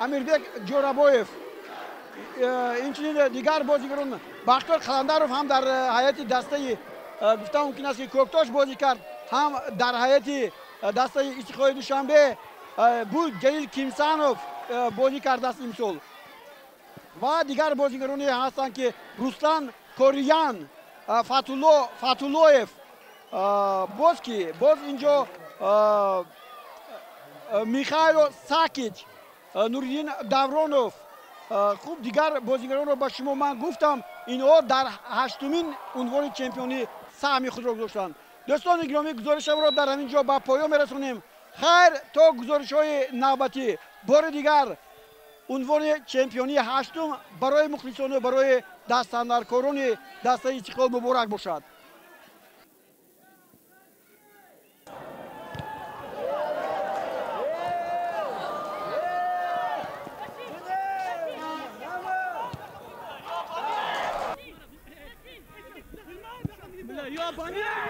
Амирбек Ҷӯрабоев, инчунин дигар бозигарон Бахтиёр Қаландаров ҳам дар ҳайати дастаи, гуфта мумкин аст, ки Кӯктош бозӣ кард, ҳам дар ҳайати дастаи Истиқлоли Душанбе буд. Ҷалил Кимсанов бозӣ кардааст имсол ва дигар бозигароне ҳастанд, ки Руслан Кориян, Фатулло Фатуллоев, боз ки боз инҷо Михайло Сакич, Нуриддин Давронов. Хуб, дигар бозигаронро ба шумо ман гуфтам. Инҳо дар ҳаштумин унвони чемпионӣ саҳми худро гузоштанд. Дӯстони гиромӣ, гузоришамро дар ҳамин ҷо ба поён мерасонем. Хайр, то гузоришҳои навбатӣ. Бори дигар унвони чемпионии ҳаштум барои мухлисону барои дастандаркорони дастаи Истиқлол муборак бошад. Бля, ёбаный!